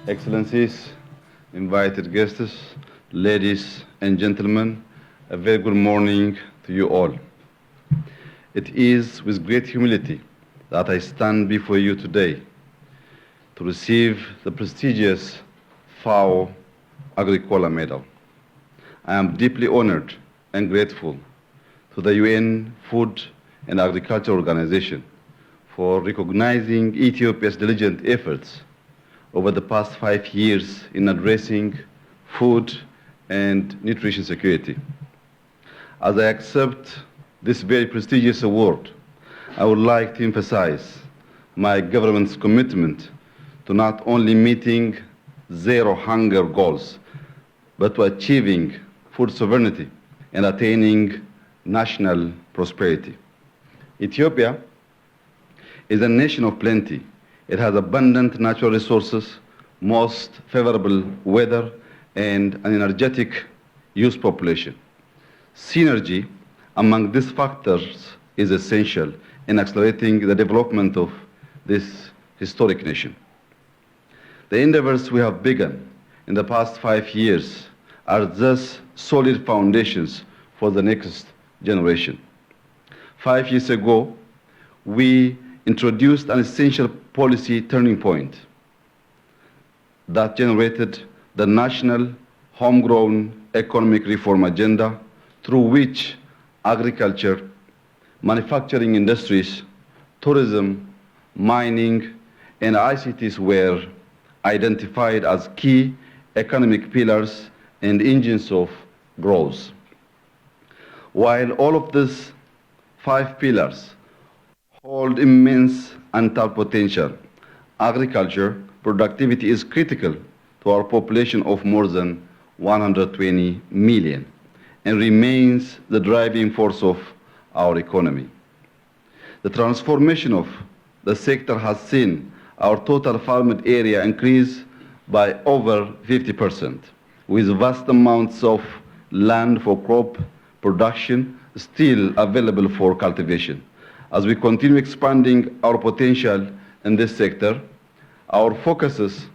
Excellencies, invited guests, ladies and gentlemen, a very good morning to you all. It is with great humility that I stand before you today to receive the prestigious FAO Agricola Medal. I am deeply honored and grateful to the UN Food and Agriculture Organization for recognizing Ethiopia's diligent efforts over the past 5 years in addressing food and nutrition security. As I accept this very prestigious award, I would like to emphasize my government's commitment to not only meeting zero hunger goals, but to achieving food sovereignty and attaining national prosperity. Ethiopia is a nation of plenty. It has abundant natural resources, most favorable weather, and an energetic youth population. Synergy among these factors is essential in accelerating the development of this historic nation. The endeavors we have begun in the past 5 years are thus solid foundations for the next generation. 5 years ago, we introduced an essential policy turning point that generated the national homegrown economic reform agenda through which agriculture, manufacturing industries, tourism, mining, and ICTs were identified as key economic pillars and engines of growth. While all of these 5 pillars hold immense untapped potential, agriculture productivity is critical to our population of more than 120 million and remains the driving force of our economy. The transformation of the sector has seen our total farmed area increase by over 50%, with vast amounts of land for crop production still available for cultivation. As we continue expanding our potential in this sector, our focus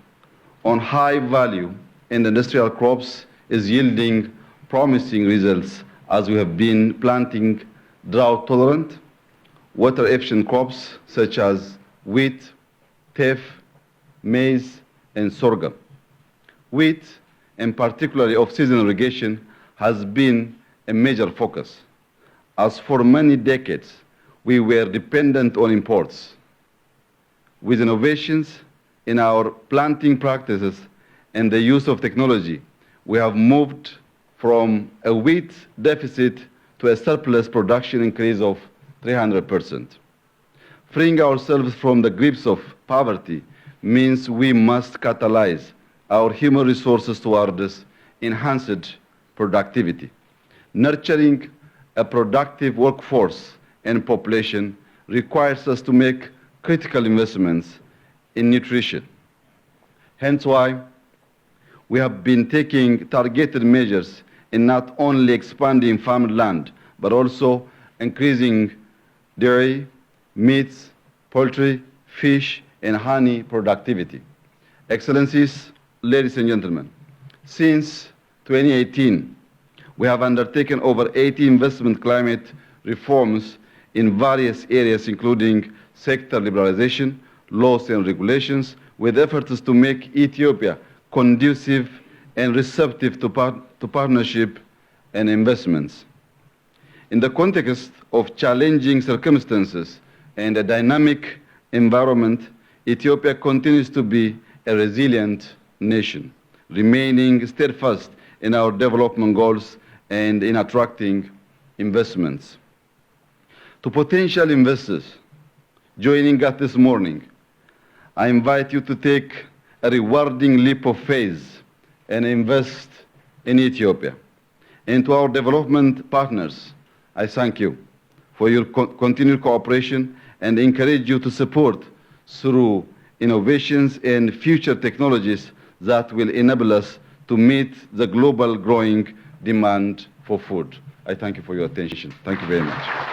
on high value and industrial crops is yielding promising results as we have been planting drought tolerant, water efficient crops such as wheat, teff, maize, and sorghum. Wheat, and particularly off-season irrigation, has been a major focus, as for many decades we were dependent on imports. With innovations in our planting practices and the use of technology, we have moved from a wheat deficit to a surplus production increase of 300%. Freeing ourselves from the grips of poverty means we must catalyze our human resources towards enhanced productivity. Nurturing a productive workforce and population requires us to make critical investments in nutrition. Hence why we have been taking targeted measures in not only expanding farmed land, but also increasing dairy, meats, poultry, fish, and honey productivity. Excellencies, ladies and gentlemen, since 2018, we have undertaken over 80 investment climate reforms in various areas, including sector liberalization, laws and regulations, with efforts to make Ethiopia conducive and receptive to partnership and investments. In the context of challenging circumstances and a dynamic environment, Ethiopia continues to be a resilient nation, remaining steadfast in our development goals and in attracting investments. To potential investors joining us this morning, I invite you to take a rewarding leap of faith and invest in Ethiopia. And to our development partners, I thank you for your continued cooperation and encourage you to support through innovations and future technologies that will enable us to meet the global growing demand for food. I thank you for your attention. Thank you very much.